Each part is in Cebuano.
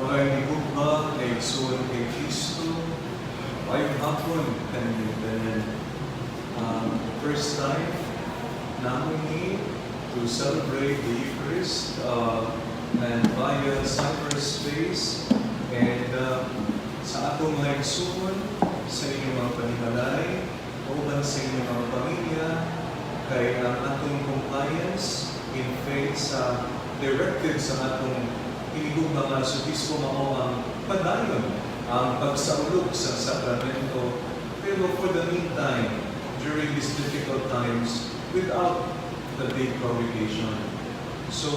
Mga hinigugma nga igsoon kay Kristo, maayong hapon kaninyong tanan. First time namin ni to celebrate the Eucharist and via cyberspace and sa atong mga igsoon, sa inyong mga panimalay, uban sa inyong mga pamilya, kay ang atong compliance in faith sa directive sa atong hinigugma nga Arsobispo mao ang padayon ang pagsaulog sa sakramento, pero for the meantime, during these difficult times, without the big congregation. So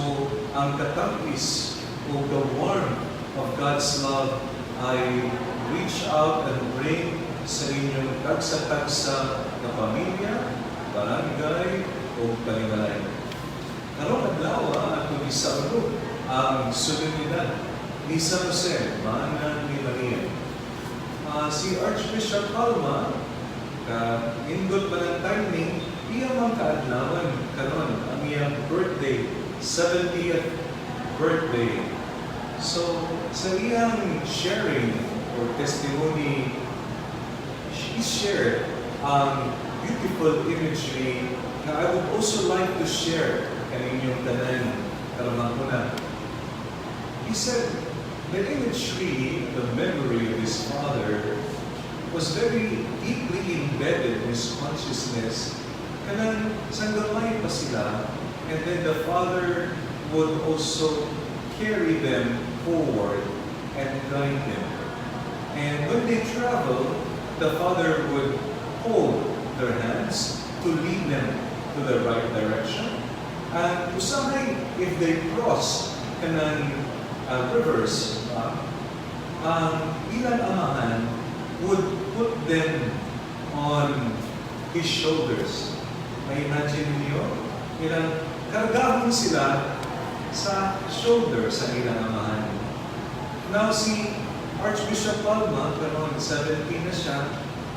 ang katam-is o the warmth of God's love ay reach out and bring sa inyong tagsa-tagsa na pamilya, barangay, o panimalay. Karong adlaw, atong isaulog ang solemnidad ni San Jose, Manang ni Maria. Si Archbishop Palma, ka indot man ang timing, iya man kaadlawan karon ang iyang birthday, 70th birthday. So, sa iyang sharing or testimony, she shared beautiful imagery na I would also like to share kaninyong tanan karong una. He said the imagery, the memory of his father was very deeply embedded in his consciousness. Kanang sang gamay pa sila, and then the father would also carry them forward and guide them. And when they travel, the father would hold their hands to lead them to the right direction. And usahay, if they cross kanang rivers, ang ilang amahan would put them on his shoulders. Ma-imagine niyo? Ilang kargahon sila sa shoulder sa ilang amahan. Now, si Archbishop Palma, karon 17 na siya,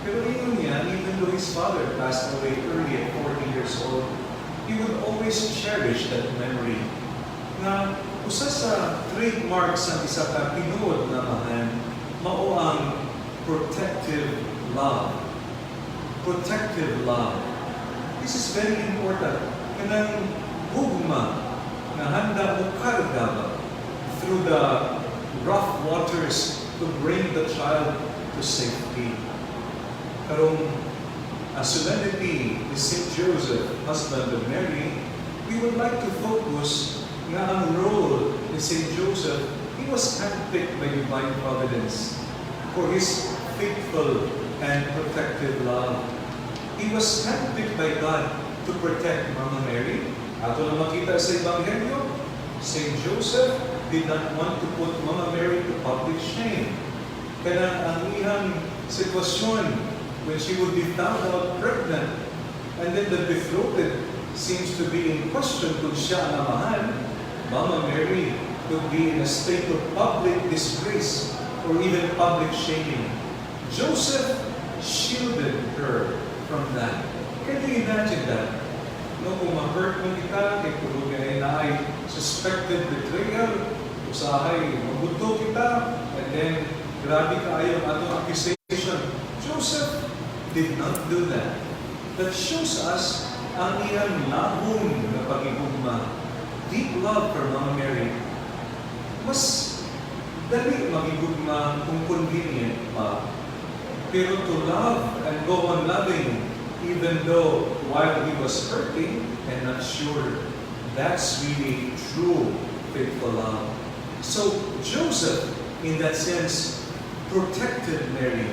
pero ingon niya, even though his father passed away early at 40 years old, he would always cherish that memory na usa sa trademark sa isa ka tinuod nga amahan mao ang protective love. Protective love. This is very important. Kanang gugma nga handa mo karga ba through the rough waters to bring the child to safety. Karong a solemnity ni St. Joseph, husband of Mary, we would like to focus nga ang role ni St. Joseph, he was handpicked by divine providence for his faithful and protective love. He was handpicked by God to protect Mama Mary. Ato na makita sa Ebanghelyo, St. Joseph did not want to put Mama Mary to public shame. Kanang ang iyang sitwasyon when she would be found out pregnant and then the betrothed seems to be in question kung siya ang amahan, Mama Mary could be in a state of public disgrace or even public shaming. Joseph shielded her from that. Can you imagine that? No, kung ma-hurt mo kita, kay kung naay suspected betrayal, usahay, mabuto kita, and then grabe kaayo ang atong accusation. Joseph did not do that. That shows us ang iyang lahom na pagigugma. Deep love for Mama Mary. Mas dali magigugma kung convenient pa. Pero to love and go on loving even though while he was hurting and not sure, that's really true faithful love. So Joseph, in that sense, protected Mary,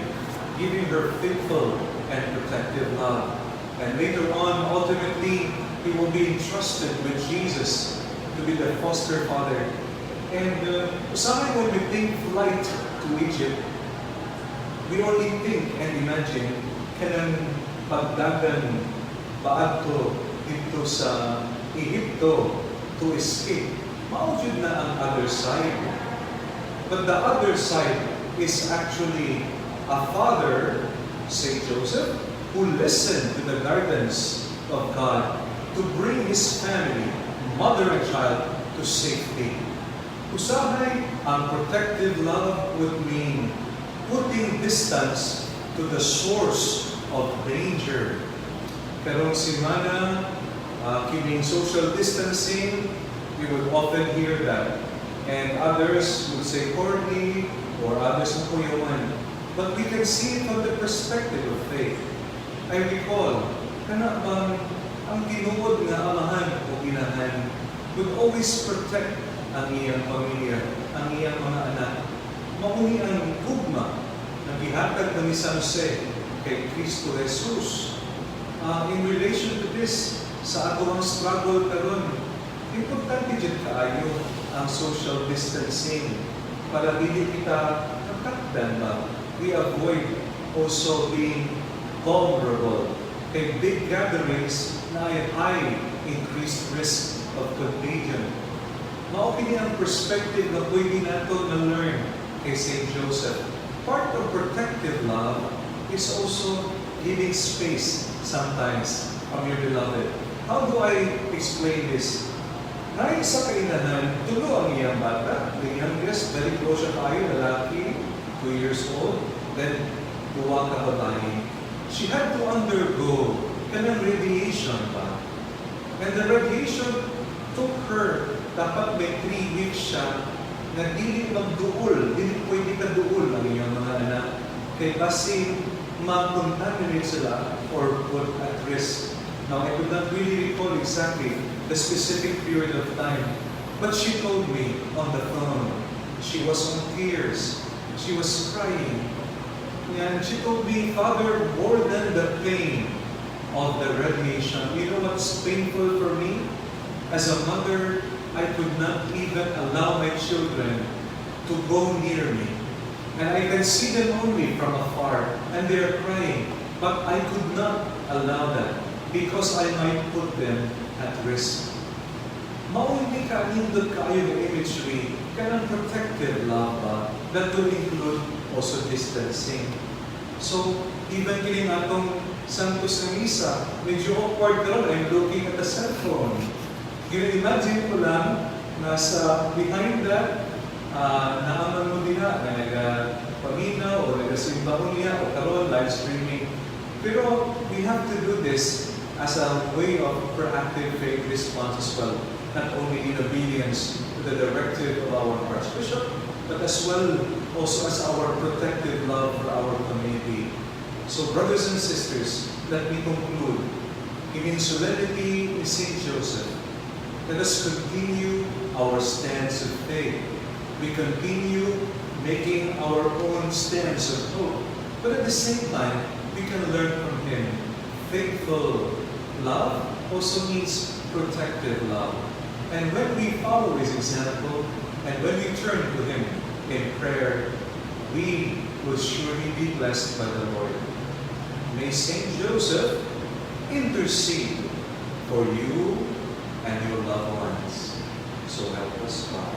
giving her faithful and protective love. And later on, ultimately, he will be entrusted with Jesus to be the foster father. And usahay when we think flight to Egypt, we only think and imagine kanang pagdagan paadto didto sa Ehipto to escape. Mao jud na ang other side. But the other side is actually a father, Saint Joseph, who listened to the guidance of God to bring his family, mother and child, to safety. Usahay, ang protective love would mean putting distance to the source of danger. Karong simana, kining social distancing, you would often hear that. And others would say corny, or others makuyawan. But we can see it from the perspective of faith. I recall, kana bang ang tinuod nga amahan o inahan would always protect ang iyang pamilya, ang iyang mga anak. Mao ni ang gugma na gihatag ni San Jose kay Kristo Jesus. In relation to this, sa atoang struggle karon, importante jud kaayo ang social distancing para dili kita kakatdan ba. We avoid also being vulnerable kay big gatherings na ay high increased risk of contagion. Mao kini ang perspective na pwede nato na learn kay St. Joseph. Part of protective love is also giving space sometimes from your beloved. How do I explain this? Naay isa ka inahan, tulo ang iyang bata. The youngest, very close siya kaayo, lalaki, 2 years old, then duwa ka babae. She had to undergo kanang radiation ba? And the radiation took her, dapat may 3 weeks siya, nga dili magduol, dili pwede ka duol ang iyang mga anak. Kay basin ma-contaminate sila or put at risk. Now, I could not really recall exactly the specific period of time, but she told me on the phone, she was on tears. She was crying. And she told me, "Father, more than the pain of the radiation, you know what's painful for me? As a mother, I could not even allow my children to go near me. And I can see them only from afar, and they are crying. But I could not allow that because I might put them at risk." Mao ni kanindot kaayo ng imagery kanang protective love ba that will include also distancing. So, even kining atong Santos ng Misa, medyo awkward karon, I'm looking at the cellphone. Gina-imagine ko lang nasa behind that, naa man mo diha nga nagapaminaw o nagasimba niya o karon live streaming. Pero we have to do this as a way of proactive faith response as well, not only in obedience to the directive of our Archbishop, but as well also as our protective love for our community. So, brothers and sisters, let me conclude. In solemnity ni St. Joseph, let us continue our stance of faith. We continue making our own stance of hope. But at the same time, we can learn from him. Faithful love also means protective love. And when we follow his example, and when we turn to him in prayer, we will surely be blessed by the Lord. May Saint Joseph intercede for you and your loved ones. So help us God.